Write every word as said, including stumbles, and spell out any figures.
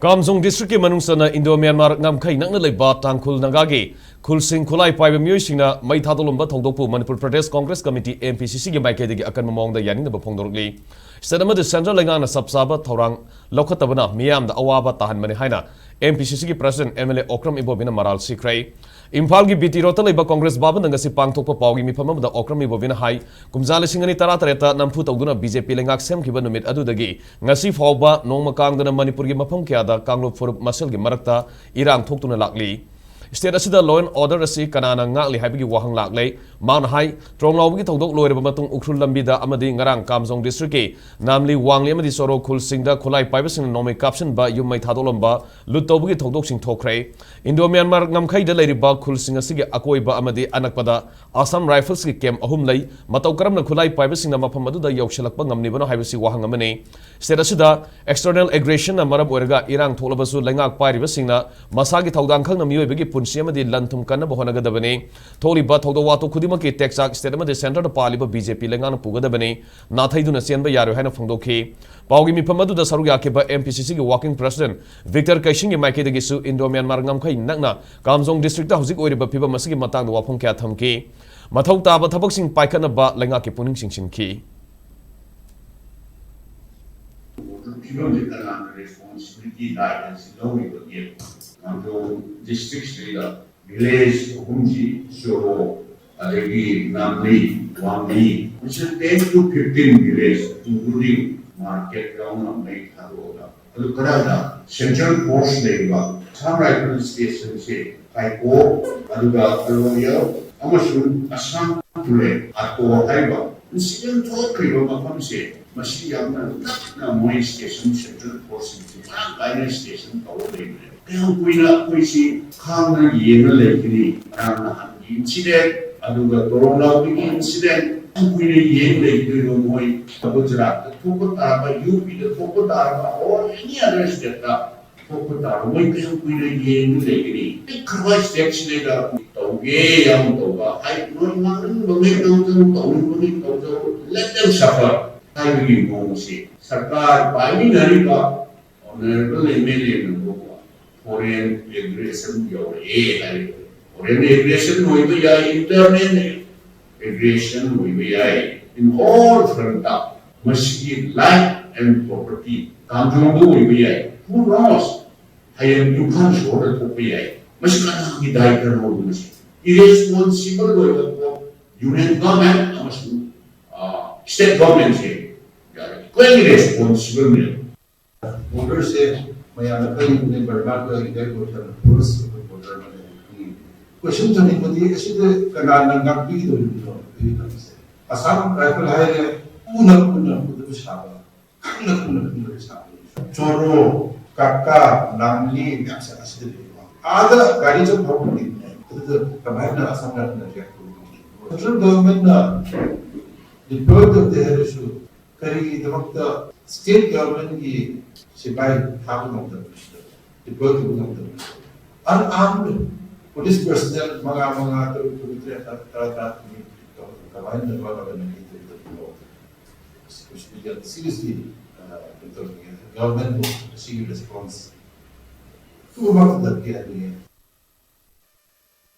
ꯀꯥꯝꯖꯣꯡ ꯗꯤꯁꯇ꯭ꯔꯤꯛꯀꯤ ꯃꯅꯨꯡ ꯆꯟꯅ Indo Myanmar ꯉꯝꯈꯩ ꯅꯛꯅ ꯂꯩꯕ ꯇꯥꯡꯈꯨꯜ ꯅꯥꯒꯥꯒꯤ ꯈꯨꯜꯁꯤꯡ ꯈꯨꯠꯂꯥꯏ ꯄꯥꯏꯕ ꯃꯤꯑꯣꯏꯁꯤꯡꯅ ꯃꯩ ꯊꯥꯗꯣꯛꯂꯝꯕ ꯊꯧꯗꯣꯛꯄꯨ Manipur Pradesh Congress Committee, M P C ꯁꯤꯒꯤ ꯃꯥꯏꯀꯩꯗꯒꯤ ꯑꯀꯟꯕ ꯃꯑꯣꯡꯗ ꯌꯥꯅꯤꯡꯗꯕ ꯐꯣꯡꯗꯣꯔꯛꯂꯤ꯫ ꯁ꯭ꯇꯦꯠ ꯑꯃꯗꯤ ꯁꯦꯟꯇ꯭ꯔꯦꯜ ꯂꯩꯉꯥꯛꯅ ꯆꯞ ꯆꯥꯕ ꯊꯧꯔꯥꯡ ꯂꯧꯈꯠꯇꯕꯅ ꯃꯤꯌꯥꯝꯗ ꯑꯋꯥꯕ ꯇꯥꯍꯟꯕꯅꯤ ꯍꯥꯏꯅ ꯑꯦꯝ ꯄꯤ ꯁꯤ ꯁꯤꯒꯤ president M L A Okram ꯏꯕꯣꯕꯤꯅ ꯃꯔꯥꯜ ꯁꯤꯈ꯭ꯔꯦ꯫ ꯏꯝꯐꯥꯜꯒꯤ ꯕꯤ ꯇꯤ ꯔꯣꯗꯇ ꯂꯩꯕ ꯀꯣꯡꯒ꯭ꯔꯦꯁ ꯚꯕꯟꯗ ꯉꯁꯤ ꯄꯥꯡꯊꯣꯛꯄ ꯄꯥꯎꯒꯤ ꯃꯤꯐꯝ ꯑꯃꯗ ꯑꯣꯀ꯭ꯔꯝ ꯏꯕꯣꯕꯤꯅ ꯍꯥꯏ, ꯀꯨꯝꯖꯥ ꯂꯤꯁꯤꯡ ꯑꯅꯤ ꯇꯔꯥ ꯇꯔꯦꯠꯇ ꯅꯝꯐꯨ ꯇꯧꯗꯨꯅ ꯕꯤ ꯖꯦ ꯄꯤ ꯂꯩꯉꯥꯛ ꯁꯦꯝꯈꯤꯕ ꯅꯨꯃꯤꯠ ꯑꯗꯨꯗꯒꯤ ꯉꯁꯤ ꯐꯥꯎꯕ ꯅꯣꯡꯃ ꯀꯥꯡꯗꯅ ꯃꯅꯤꯄꯨꯔꯒꯤ ꯃꯐꯝ ꯀꯌꯥꯗ ꯀꯥꯡꯂꯨꯞ ꯐꯨꯔꯨꯞ ꯃꯁꯦꯜꯒꯤ ꯃꯔꯛꯇ ꯏꯔꯥꯡ ꯊꯣꯛꯇꯨꯅ ꯂꯥꯛꯂꯤ꯫ ꯁ꯭ꯇꯦꯠ ꯑꯁꯤꯗ law and order ꯑꯁꯤ ꯀꯅꯥꯅ ꯉꯥꯛꯂꯤ ꯍꯥꯏꯕꯒꯤ ꯋꯥꯍꯪ ꯂꯥꯛꯂꯦ꯫ ꯃꯍꯥꯛꯅ ꯍꯥꯏ, ꯇ꯭ꯔꯣꯡꯂꯥꯎꯕꯒꯤ ꯊꯧꯗꯣꯛ ꯂꯣꯏꯔꯕ ꯃꯇꯨꯡ ꯎꯈ꯭ꯔꯨꯜ ꯂꯝꯕꯤꯗ ꯑꯃꯗꯤ ꯉꯔꯥꯡ ꯀꯥꯝꯖꯣꯡ ꯗꯤꯁꯇ꯭ꯔꯤꯛꯀꯤ ꯅꯥꯝꯂꯤ, ꯋꯥꯡꯂꯤ ꯑꯃꯗꯤ ꯆꯣꯔꯣ ꯈꯨꯜꯁꯤꯡꯗ ꯈꯨꯠꯂꯥꯏ ꯄꯥꯏꯕꯁꯤꯡꯅ ꯅꯣꯡꯃꯩ ꯀꯥꯞꯁꯤꯟꯕ, ꯌꯨꯝ ꯃꯩ ꯊꯥꯗꯣꯛꯂꯝꯕ, ꯂꯨꯠ ꯇꯧꯕꯒꯤ ꯊꯧꯗꯣꯛꯁꯤꯡ ꯊꯣꯛꯈ꯭ꯔꯦ꯫ ꯏꯟꯗꯣ ꯃ꯭ꯌꯥꯟꯃꯥꯔ ꯉꯝꯈꯩꯗ ꯂꯩꯔꯤꯕ ꯈꯨꯜꯁꯤꯡ ꯑꯁꯤꯒꯤ ꯑꯀꯣꯏꯕ ꯑꯃꯗꯤ ꯑꯅꯛꯄꯗ ꯑꯁꯥꯝ ꯔꯥꯏꯐꯜꯁꯀꯤ ꯀꯦꯝꯞ ꯑꯍꯨꯝ ꯂꯩ꯫ ꯃꯇꯧ ꯀꯔꯝꯅ ꯈꯨꯠꯂꯥꯏ ꯄꯥꯏꯕꯁꯤꯡꯅ ꯃꯐꯝ ꯑꯗꯨꯗ ꯌꯧꯁꯤꯜꯂꯛꯄ ꯉꯝꯂꯤꯕꯅꯣ ꯍꯥꯏꯕꯁꯤ ꯋꯥꯍꯪ ꯑꯃꯅꯤ꯫ ꯁ꯭ꯇꯦꯠ ꯑꯁꯤꯗ external aggressionꯅ ꯃꯔꯝ ꯑꯣꯏꯔꯒ ꯏꯔꯥꯡ ꯊꯣꯛꯂꯕꯁꯨ ꯂꯩꯉꯥꯛ ꯄꯥꯏꯔꯤꯕꯁꯤꯡꯅ ꯃꯁꯥꯒꯤ ꯊꯧꯗꯥꯡ ꯈꯪꯅ ꯃꯤꯑꯣꯏꯕꯒꯤ ꯄꯨꯟꯁꯤ ꯑꯃꯗꯤ ꯂꯟ ꯊꯨꯝ ꯀꯟꯅꯕ ꯍꯣꯠꯅꯒꯗꯕꯅꯤ꯫ ꯊꯣꯛꯂꯤꯕ ꯊꯧꯗꯣꯛ ꯋꯥꯊꯣꯛ ꯈꯨꯗꯤꯡꯃꯛꯀꯤ ꯇꯦꯛꯆꯥꯛ ꯁ꯭ꯇꯦꯠ ꯑꯃꯗꯤ ꯁꯦꯟꯇꯔꯗ ꯄꯥꯜꯂꯤꯕ ꯕꯤ ꯖꯦ ꯄꯤ ꯂꯩꯉꯥꯛꯅ ꯄꯨꯒꯗꯕꯅꯤ꯫ ꯅꯥꯊꯩꯗꯨꯅ ꯆꯦꯟꯕ ꯌꯥꯔꯣꯏ ꯍꯥꯏꯅ ꯐꯣꯡꯗꯣꯛꯈꯤ꯫ ꯄꯥꯎꯒꯤ ꯃꯤꯐꯝ ꯑꯗꯨꯗ ꯁꯔꯨꯛ ꯌꯥꯈꯤꯕ ꯑꯦꯝ ꯄꯤ ꯁꯤ ꯁꯤꯒꯤ working president ꯚꯤꯛꯇꯔ ꯀꯩꯁꯤꯡꯒꯤ ꯃꯥꯏꯀꯩꯗꯒꯤꯁꯨ ꯏꯟꯗꯣ ꯃ꯭ꯌꯥꯟꯃꯥꯔ ꯉꯝꯈꯩ ꯅꯛꯅ ꯀꯥꯝꯖꯣꯡ ꯗꯤꯁꯇ꯭ꯔꯤꯛꯇ ꯍꯧꯖꯤꯛ ꯑꯣꯏꯔꯤꯕ ꯐꯤꯕꯝ ꯑꯁꯤꯒꯤ ꯃꯇꯥꯡꯗ ꯋꯥꯐꯝ ꯀꯌꯥ ꯊꯝꯈꯤ꯫ ꯃꯊꯧ ꯇꯥꯕ ꯊꯕꯛꯁꯤꯡ ꯄꯥꯏꯈꯠꯅꯕ ꯂꯩꯉꯥꯛꯀꯤ ꯄꯨꯛꯅꯤꯡ ꯆꯤꯡꯁꯤꯟꯈꯤ꯫ ꯐꯤꯕꯝꯁꯤ ꯀꯅꯥꯅ responsibility ꯂꯥꯛꯑꯦ ꯍꯥꯏꯁꯤ ꯂꯧꯔꯤꯕꯒꯦ? ꯀꯥꯝꯖꯣꯡ ꯗꯤꯁꯇ꯭ꯔꯤꯛꯁꯤꯗ ꯚꯤꯂꯦꯖ ꯑꯍꯨꯝꯁꯤ, ꯆꯣꯔꯣ, ꯑꯗꯒꯤ ꯅꯥꯝꯂꯤ, ꯋꯥꯡꯂꯤ, ꯃꯁꯤ ten to fifteen village, including market ꯌꯥꯎꯅ ꯃꯩ ꯊꯥꯗꯣꯛꯑꯒ, ꯑꯗꯨ ꯀꯗꯥꯏꯗ? Central force ꯂꯩꯔꯤꯕ ꯑꯁꯥꯝ ꯔꯥꯏꯐꯜ ꯁ꯭ꯇꯦꯁꯟꯁꯦ, ꯀꯥꯏꯀꯣ, ꯑꯗꯨꯒ ꯀꯂꯣꯔꯤꯌꯥ ꯑꯃꯁꯨꯡ ꯑꯁꯥꯝ ꯈꯨꯂꯦ ꯑꯇꯣ ꯍꯥꯏꯔꯤꯕ incident ꯊꯣꯛꯈ꯭ꯔꯤꯕ ꯃꯐꯝꯁꯦ, ꯃꯁꯤ ꯌꯥꯝꯅ ꯅꯛꯅ ꯃꯣꯏ ꯁ꯭ꯇꯦꯁꯟ, ꯁꯦꯟꯇ꯭ꯔꯦꯜ ꯐꯣꯔꯁꯁꯤꯡꯁꯦ ꯃꯔꯥꯡ ꯀꯥꯏꯅ ꯁ꯭ꯇꯦꯁꯟ ꯇꯧꯔ ꯂꯩꯕꯅꯦ꯫ ꯀꯌꯥꯝ ꯀꯨꯏꯅ ꯑꯩꯈꯣꯏꯁꯤ ꯈꯥꯡꯅ ꯌꯦꯡꯉ ꯂꯩꯒꯅꯤ? ꯉꯔꯥꯡ ꯅꯍꯥꯟꯒꯤ incident, ꯑꯗꯨꯒ ꯇꯣꯔꯣꯡ ꯂꯥꯎꯕꯒꯤ incident, ꯀꯌꯥꯝ ꯀꯨꯏꯅ ꯌꯦꯡ ꯂꯩꯗꯣꯏꯅꯣ? ꯃꯣꯏ ꯒꯨꯖꯔꯥꯠꯇ ꯊꯣꯛꯄ ꯇꯥꯔꯕ, ꯌꯨ ꯄꯤꯗ ꯊꯣꯛꯄ ꯇꯥꯔꯕ, or any other stateꯇ ꯊꯣꯛꯄ ꯇꯥꯔꯕ, ꯃꯣꯏ ꯀꯌꯥꯝ ꯀꯨꯏꯅ ꯌꯦꯡꯉ ꯂꯩꯒꯅꯤ? ꯄꯤꯛꯈ꯭ꯔꯕ ꯁ꯭ꯇꯦꯠꯁꯤꯗꯩꯗ ꯇꯧꯒꯦ ꯌꯥꯎꯅ ꯇꯧꯕ, ꯍꯥꯏ, ꯅꯣꯏ ꯉꯥꯡꯅꯤꯡꯕꯉꯩ ꯉꯥꯡꯖꯧ, ꯇꯧꯅꯤꯡꯕꯉꯩ ꯇꯧꯖꯧ, let them suffer ꯍꯥꯏꯕꯒꯤ ꯃꯑꯣꯡꯁꯤ ꯁꯔꯀꯥꯔ ꯄꯥꯏꯃꯤꯟꯅꯔꯤꯕ Honorable M L A ꯅꯕꯨ foreign aggression ꯌꯧꯔꯛꯑꯦ ꯍꯥꯏꯔꯦ꯫ Foreign aggression ꯑꯣꯏꯕ ꯌꯥꯏ, internal aggression ꯑꯣꯏꯕ ꯌꯥꯏ, in all front ꯇ꯫ ꯃꯁꯤꯒꯤ life and property ꯀꯥꯡꯖꯣꯡꯕ ꯑꯣꯏꯕ ꯌꯥꯏ, who knows? ꯍꯌꯦꯡ ꯏꯝꯐꯥꯜ ꯁꯣꯔꯗ ꯊꯣꯛꯄ ꯌꯥꯏ꯫ ꯃꯁꯤ ꯀꯅꯥꯒꯤ ꯗꯥꯏꯇꯅꯣ? ꯃꯁꯤ irresponsible ꯑꯣꯏꯕ union government ꯑꯃꯁꯨꯡ state government ꯁꯦ equally responsible ꯅꯦ꯫ Border ꯁꯦ ꯃꯌꯥꯝꯅ ꯈꯪꯉꯤꯕꯅꯦ, ꯕꯔꯃꯥꯒ ꯏꯟꯗꯤꯌꯥꯒꯤ border, porous ꯑꯣꯏꯕ border ꯑꯃꯅꯦ ꯈꯪꯉꯤ꯫ Question ꯊꯝꯅꯤꯡꯕꯗꯤ ꯑꯁꯤꯗ ꯀꯅꯥꯅ ꯉꯥꯛꯄꯤꯒꯗꯧꯔꯤꯕꯅꯣ ꯑꯩꯈꯣꯏꯒꯤ ꯂꯝꯁꯦ? ꯑꯁꯥꯝ ꯔꯥꯏꯐꯜ ꯍꯥꯏꯔꯦ, ꯎꯅ ꯎꯅ ꯎꯗꯕ ꯁꯥꯕ, ꯈꯪꯅ ꯈꯪꯅ ꯈꯪꯅ ꯁꯥꯕ꯫ ꯆꯣꯔꯣ, ꯀꯥꯀꯥ, ꯅꯥꯝꯂꯤ ꯃꯌꯥꯝꯁꯦ ꯑꯁꯤꯗ ꯂꯩꯕ꯫ ꯑꯥꯗ ꯒꯥꯔꯤ ꯆꯠ ꯐꯥꯎꯕ ꯂꯩꯕꯅꯦ꯫ ꯑꯗꯨꯗ ꯀꯃꯥꯏꯅ ꯑꯁꯥꯝ ꯔꯥꯏꯐꯜꯅ react ꯇꯧꯕ ꯉꯝꯒꯗꯕꯅꯣ? Central government ꯅ deploy ꯇꯧꯗꯦ ꯍꯥꯏꯔꯁꯨ ꯀꯔꯤꯒꯤꯗꯃꯛꯇ state government ꯀꯤ ꯁꯤꯐꯥꯏ ꯊꯥꯕ ꯉꯝꯗꯕꯅꯣ? Deploy ꯇꯧꯕ ꯉꯝꯗꯕꯅꯣ? Unarmed police personnel ꯃꯉꯥ ꯃꯉꯥ, ꯇꯔꯨꯛ ꯇꯔꯨꯛ, ꯇꯔꯦꯠ ꯇꯔꯥ, ꯇꯔꯥ ꯇꯔꯥ ꯀꯃꯥꯏꯅ ꯇꯧꯔꯒ ꯀꯩꯅꯣ ꯇꯧꯒꯗꯕꯅꯣ? Seriously, uh, ꯀꯩꯅꯣ ꯇꯧꯅꯤꯡꯉꯦ꯫ Government ꯕꯨ ꯑꯁꯤꯒꯤ response ꯇꯨꯃꯛꯇꯗ ꯄꯤꯍꯟꯅꯤꯡꯉꯦ꯫